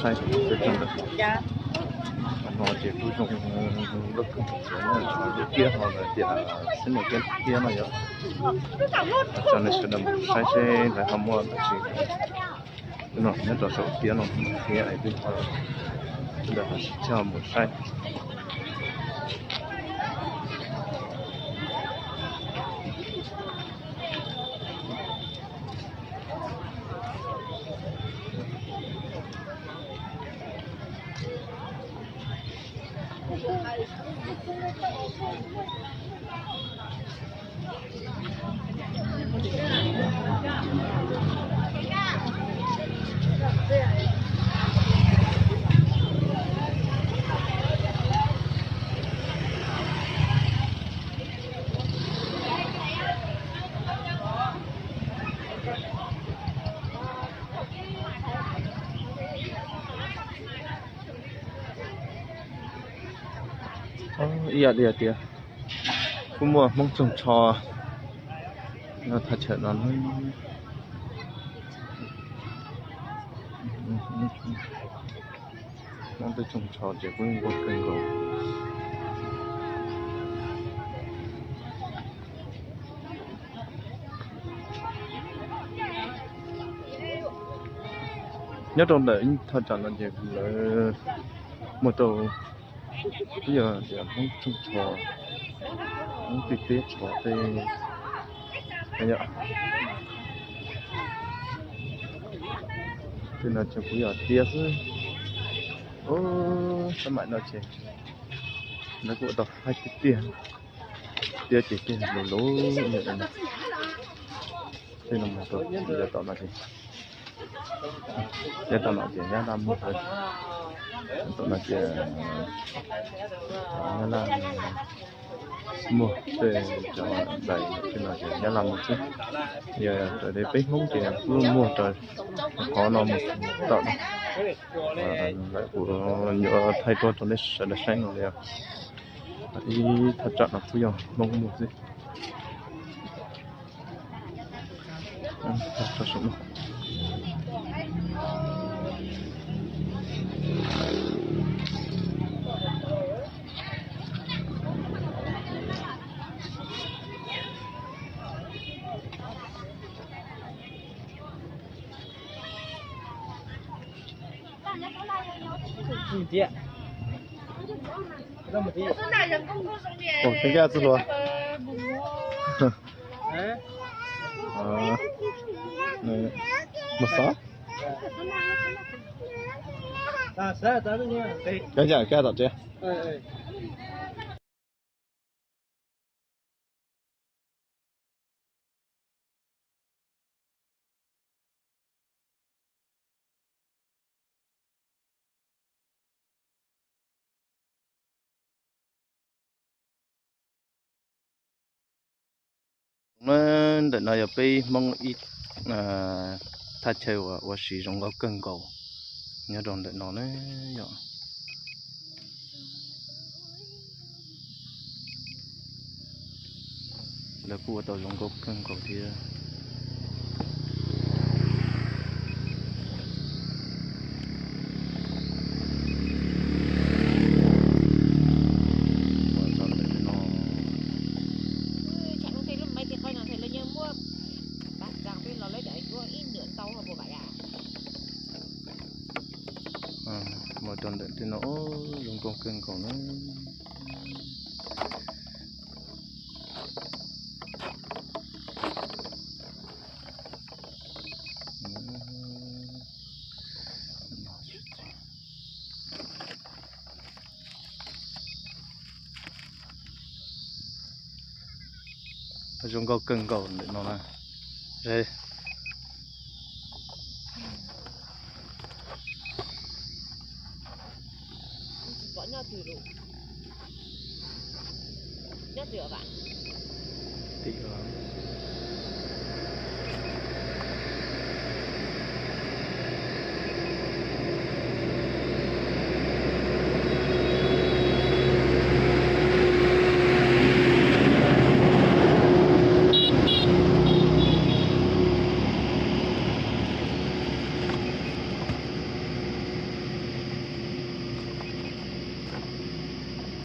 Saib peb tsob ntawm no ces kuj zoo nkauj kawg nkaus na, lub tiab no lawv tias xib no tiab tiab no yog. Tso nej sawv daws mus saib seb lawv ho muaj dab tsi no nyob rau saum tiab no thiab es twb ho ntawd ho tsis txhob mus saib. Ib yam li tias kuj muaj Hmoob txoog tsho nyob thaj chaw no. Hmoob twb txoog tsho ces kuj nkauj kawg nkaus. Nyob rau ntawm thaj tsam no ces lawv muaj rau, twb yog tias Hmoob txoog tsho, Hmoob tej teb tsho tej, tej no ces kuj yog tiab xwb. Sab maim no ces lawv kuj ua tau haib tiag tiag, tiab ces tiag lus lus. Tej no mus rau yav tom no ces, yav tom no ces Nyab Laj muag, tom no ces Nyab Laj muag, tej cov ntais tej no ces Nyab Laj muag xwb. Yog raws li peb Hmoob ces kuj muag raws qhov no mus tom no. Lawv kuj yuav thaij tuaj rau nej sawv daws saib no li. Ib thaj tsam no kuj yog Hmoob muag xwb. Mus xov. Kav yam kav tom tsev. Ntawm no yog peb Hmoob ib thaj chaw uas ua si zoo nkauj kawg nkaus nyob rau ntawm no na yom. Lawv kuj ua tau zoo nkauj kawg nkaus thiab. Mus rau ntawm tej no zoo nkauj kawg nkaus na. Zoo nkauj kawg nkaus ntawm no na. Tim